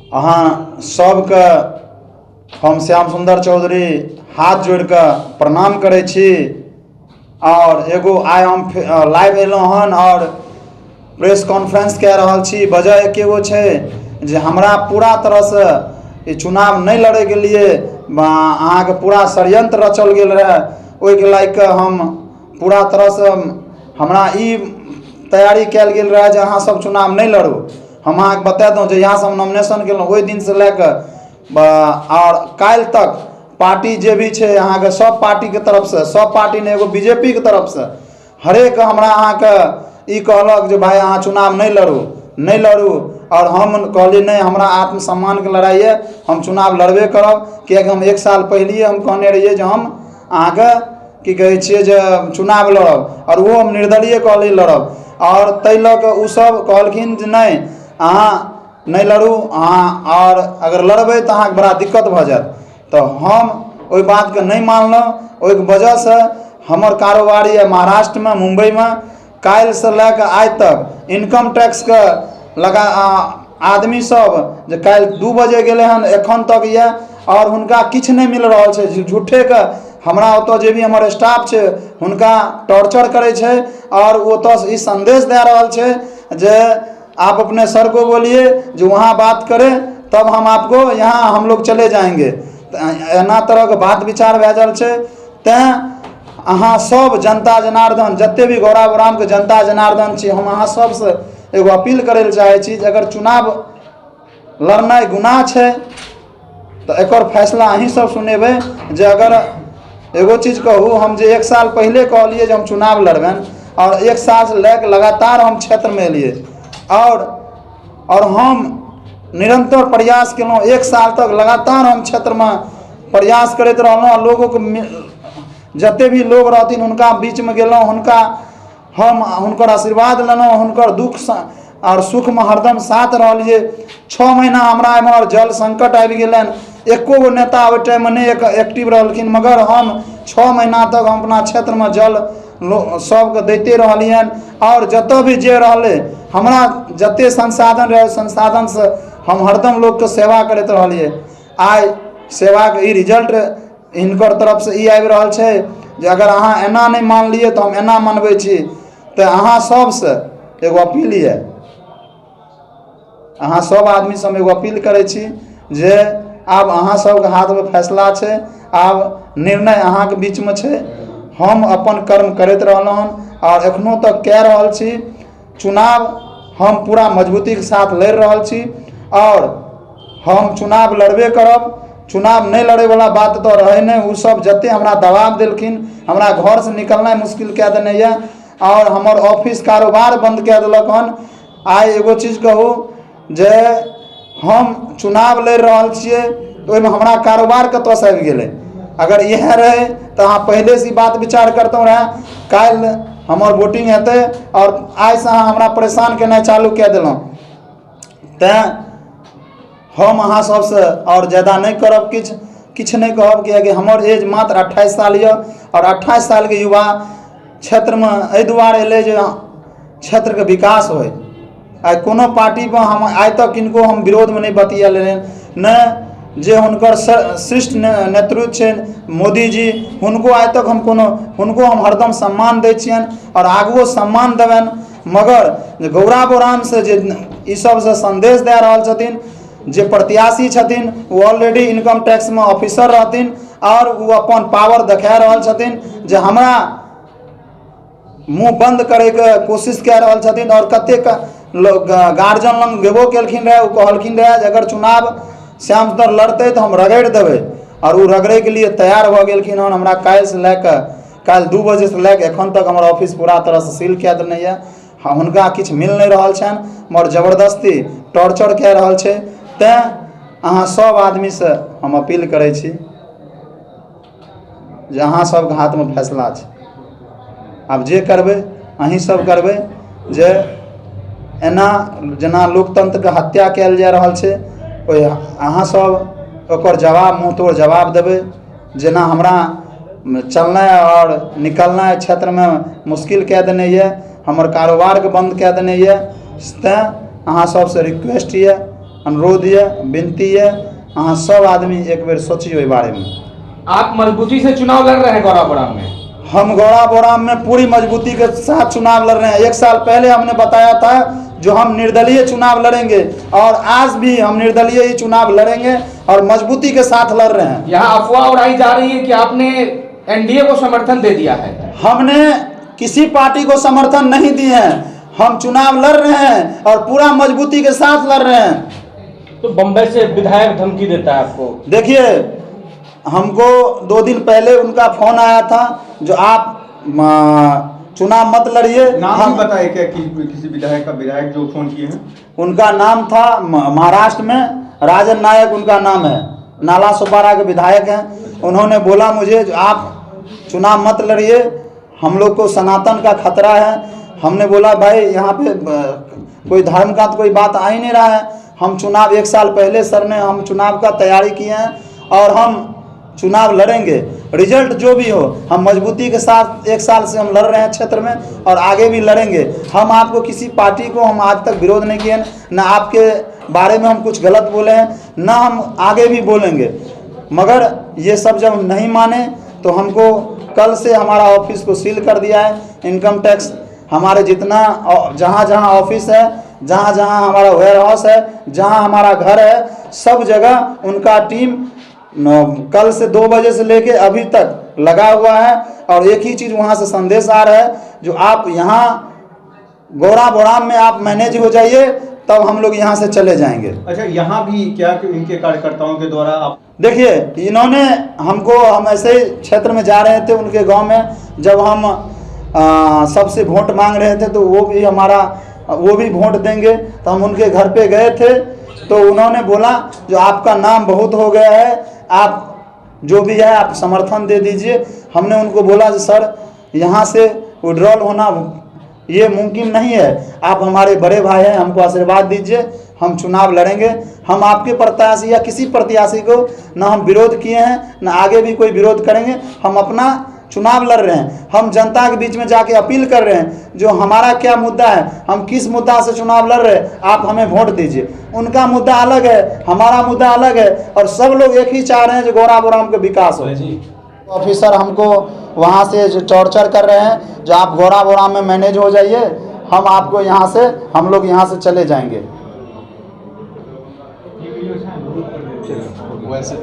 अहाँ सबके हम श्याम सुन्दर चौधरी हाथ जोड़ि कऽ प्रणाम करै छी। आओर एगो आइ हम लाइव एलहुँ हन आओर प्रेस कॉन्फ्रेंस कए रहल छी। वजह एकेगो छै जे हमरा पूरा तरहसँ ई चुनाव नहि लड़ैके लिए अहाँके पूरा षड्यंत्र रचल गेल रहए। ओहिके लागि कऽ हम पूरा तरहसँ हमरा ई तैयारी कयल गेल रहए जे अहाँ सब चुनाव नहि लड़ू। हम अहाँके बता दौं जहियासँ हम नॉमिनेशन केलहुँ ओहि दिनसँ लए कऽ आओर काल्हि तक पार्टी जे भी छै अहाँके सब पार्टीके तरफसँ, सब पार्टी नहि एगो बीजेपीके तरफसँ हरेक हमरा अहाँके ई कहलक जे भाय अहाँ चुनाव नहि लड़ू, नहि लड़ू। आओर हम कहलियै नहि, हमरा आत्मसम्मानके लड़ाइ यऽ, हम चुनाव लड़बे करब। किएकि हम एक साल पहिलिए हम कहने रहियै जे हम अहाँके की कहै छियै जे चुनाव लड़ब, आओर ओहो हम निर्दलीय कहलियै लड़ब। आओर ताहि लऽ कऽ ओसभ कहलखिन जे नहि, अहाँ नहि लड़ू, अहाँ आओर अगर लड़बै तऽ अहाँके बड़ा दिक्कत भऽ जायत। तऽ हम ओहि बातके नहि मानलहुँ। ओहिके वजहसँ हमर कारोबार यऽ महाराष्ट्रमे, मुम्बइमे। काल्हिसँ लए कऽ आइ तक इनकम टैक्सके लगा आदमी सब जे काल्हि 2 बजे गेलै हन एखन तक यऽ आओर हुनका किछु नहि मिल रहल छै। झूठेके हमरा ओतऽ जे भी हमर स्टाफ छै हुनका टॉर्चर करै छै आओर ओतऽसँ ई सन्देश दए रहल छै जे आप अपने सर को बोलिए जो वहाँ बात करे तब हम आपको यहाँ हम लोग चले जाएंगे। तऽ एना तरहके बात विचार भए रहल छै। तैँ अहाँ सब जनता जनार्दन, जते भी गौरा बरामके जनता जनार्दन छी, हम अहाँ सबसँ एगो अपील करै लए चाहै छी जे अगर चुनाव लड़नाइ गुनाह छै तऽ एकर फैसला अहीं सब सुनेबै। जे अगर एगो चीज कहू, हम जे एक साल पहिले कहलियै जे हम चुनाव लड़बनि आओर एक सालसँ लए कऽ लगातार हम क्षेत्रमे एलियै आओर हम निरन्तर प्रयास केलहुँ। एक साल तक लगातार हम क्षेत्रमे प्रयास करैत रहलहुँ आ लोगोके जते भी लोग रहथिन हुनका बीचमे गेलहुँ, हुनका हम हुनकर आशीर्वाद लेलहुँ, हुनकर दुःख आओर सुखमे हरदम साथ रहलियै। 6 महीना हमरा एम्हर जल संकट आबि गेलनि, एको गो नेता ओहि टाइममे नहि एक्टिव रहलखिन, मगर हम 6 महीना तक हम अपना क्षेत्रमे जल सबके दैते रहलियनि। आओर जतऽ भी जे रहलै हमरा जते संसाधन रहै संसाधनसँ हम हरदम लोकके सेवा करैत रहलियै। आइ सेवाके ई रिजल्ट हिनकर तरफसँ ई आबि रहल छै जे अगर अहाँ एना नहि मानलियै तऽ हम एना मनबै छी। तऽ अहाँ सबसँ एगो अपील यऽ, अहाँ सब आदमीसँ हम एगो अपील करै छी जे आब अहाँ सबके हाथमे फैसला छै, आब निर्णय अहाँके बीचमे छै। हम अपन कर्म करैत रहलहुँ हन आओर एखनो तक कए रहल छी। चुनाव हम पूरा मजबूतीके साथ लड़ि रहल छी आओर हम चुनाव लड़बे करब। चुनाव नहि लड़ैवला बात तऽ रहै नहि। ओसभ जतेक हमरा दबाव देलखिन, हमरा घरसँ निकलनाइ मुश्किल कए देने यऽ आओर हमर ऑफिस कारोबार बन्द कए देलक हन। आइ एगो चीज कहू जे हम चुनाव लड़ि रहल छियै तऽ ओहिमे हमरा कारोबार कतऽसँ आबि गेलै? अगर इएह रहै तऽ अहाँ पहिलेसँ ई बात विचार करतहुँ रहए। काल्हि हमर वोटिंग हेतै आओर आइसँ अहाँ हमरा परेशान केनाइ चालू कए देलहुँ। तैँ हम अहाँ सबसँ आओर ज्यादा नहि करब, किछु किछु नहि कहब, किएकि हमर एज मात्र 28 साल यऽ आओर 28 सालके युवा क्षेत्रमे एहि दुआरे एलै जे क्षेत्रके विकास होइ। आइ कोनो पार्टीपर हम आइ तक किनको हम विरोधमे नहि बतिएलियनि, नहि जे हुनकर श्रेष्ठ नेतृत्व छनि मोदीजी, हुनको आइ तक हम कोनो हुनको हम हरदम सम्मान दै छियनि आओर आगुओ सम्मान देबनि। मगर जे गौरा बोरामसँ जे ई सबसँ सन्देश दए रहल छथिन जे प्रत्याशी छथिन ओ ऑलरेडी इनकम टैक्समे ऑफिसर रहथिन आओर ओ अपन पावर देखा रहल छथिन जे हमरा मुँह बन्द करैके कोशिश कए रहल छथिन। आओर कतेक लोक गार्जियन लग गेबो केलखिन रहए, ओ कहलखिन रहए जे अगर चुनाव श्याम सुन्दर लड़तै तऽ हम रगड़ि देबै आओर ओ रगड़ैके लिए तैयार भऽ गेलखिन हन। हमरा काल्हिसँ लए कऽ काल्हि 2 बजेसँ लए कऽ एखन तक हमर ऑफिस पूरा तरहसँ सील कए देने यऽ। हुनका किछु मिल नहि रहल छनि, मगर जबरदस्ती टॉर्चर कए रहल छै। तैँ अहाँ सब आदमीसँ हम अपील करै छी जे अहाँ सबके हाथमे फैसला छै, आब जे करबै अहीँ सब करबै। जे एना जेना लोकतन्त्रके हत्या कयल जा रहल छै ओहि अहाँ सब ओकर जवाब मुँह तोड़ जवाब देबै। जेना हमरा चलनाइ आओर निकलनाइ क्षेत्रमे मुश्किल कए देने यऽ, हमर कारोबारके बन्द कए देने यऽ, तैँ अहाँ सबसँ रिक्वेस्ट यऽ, अनुरोध यऽ, विनती यऽ, अहाँ सब आदमी एक बेर सोचियौ एहि बारेमे। आप मजबूती से चुनाव लड़ रहे हैं गौरा बोराम में? हम गौरा बोराम में पूरी मजबूती के साथ चुनाव लड़ रहे हैं। 1 साल पहले हमने बताया था जो हम निर्दलीय चुनाव लड़ेंगे, और आज भी हम निर्दलीय ही चुनाव लड़ेंगे और मजबूती के साथ लड़ रहे हैं। यहाँ अफवाह उड़ाई जा रही है कि आपने एनडीए को समर्थन दे दिया है। हमने किसी पार्टी को समर्थन नहीं दिए हैं। हम चुनाव लड़ रहे हैं और पूरा मजबूती के साथ लड़ रहे हैं। तो बम्बई से विधायक धमकी देता है आपको? देखिए, हमको 2 दिन पहले उनका फोन आया था जो आप चुनाव मत लड़िए। नाम हम बताए क्या किसी विधायक का, विधायक जो फोन किए हैं? उनका नाम था महाराष्ट्र में राजन नायक उनका नाम है, नाला सोपारा के विधायक हैं। उन्होंने बोला मुझे जो आप चुनाव मत लड़िए, हम लोग को सनातन का खतरा है। हमने बोला भाई यहाँ पे कोई धर्म का तो कोई बात आ ही नहीं रहा है। हम चुनाव 1 साल पहले सर ने हम चुनाव का तैयारी किए हैं और हम चुनाव लड़ेंगे, रिजल्ट जो भी हो हम मजबूती के साथ 1 साल से हम लड़ रहे हैं क्षेत्र में और आगे भी लड़ेंगे। हम आपको किसी पार्टी को हम आज तक विरोध नहीं किए, ना आपके बारे में हम कुछ गलत बोले हैं, ना हम आगे भी बोलेंगे। मगर ये सब जब हम नहीं माने तो हमको कल से हमारा ऑफिस को सील कर दिया है। इनकम टैक्स हमारे जितना जहाँ जहाँ ऑफिस है, जहाँ जहाँ हमारा वेयर हाउस है, जहाँ हमारा घर है, सब जगह उनका टीम कल से 2 बजे से लेके अभी तक लगा हुआ है। और एक ही चीज़ वहाँ से संदेश आ रहा है जो आप यहाँ गौरा बोराम में आप मैनेज हो जाइए तब हम लोग यहाँ से चले जाएंगे। अच्छा, यहाँ भी क्या इनके कार्यकर्ताओं के द्वारा आप? देखिए, इन्होंने हमको, हम ऐसे ही क्षेत्र में जा रहे थे उनके गांव में, जब हम सबसे वोट मांग रहे थे तो वो भी हमारा, वो भी वोट देंगे, तो हम उनके घर पे गए थे तो उन्होंने बोला जो आपका नाम बहुत हो गया है, आप जो भी है आप समर्थन दे दीजिए। हमने उनको बोला सर यहाँ से विड्रॉल होना ये मुमकिन नहीं है, आप हमारे बड़े भाई हैं, हमको आशीर्वाद दीजिए, हम चुनाव लड़ेंगे। हम आपके प्रत्याशी या किसी प्रत्याशी को ना हम विरोध किए हैं ना आगे भी कोई विरोध करेंगे। हम अपना चुनाव लड़ रहे हैं, हम जनता के बीच में जाके अपील कर रहे हैं जो हमारा क्या मुद्दा है, हम किस मुद्दा से चुनाव लड़ रहे हैं, आप हमें वोट दीजिए। उनका मुद्दा अलग है, हमारा मुद्दा अलग है, और सब लोग एक ही चाह रहे हैं जो गौरा बोराम के विकास हो। ऑफिसर हमको वहाँ से जो टॉर्चर कर रहे हैं जो आप गौरा बोराम में मैनेज हो जाइए, हम आपको यहाँ से, हम लोग यहाँ से चले जाएंगे। वैसे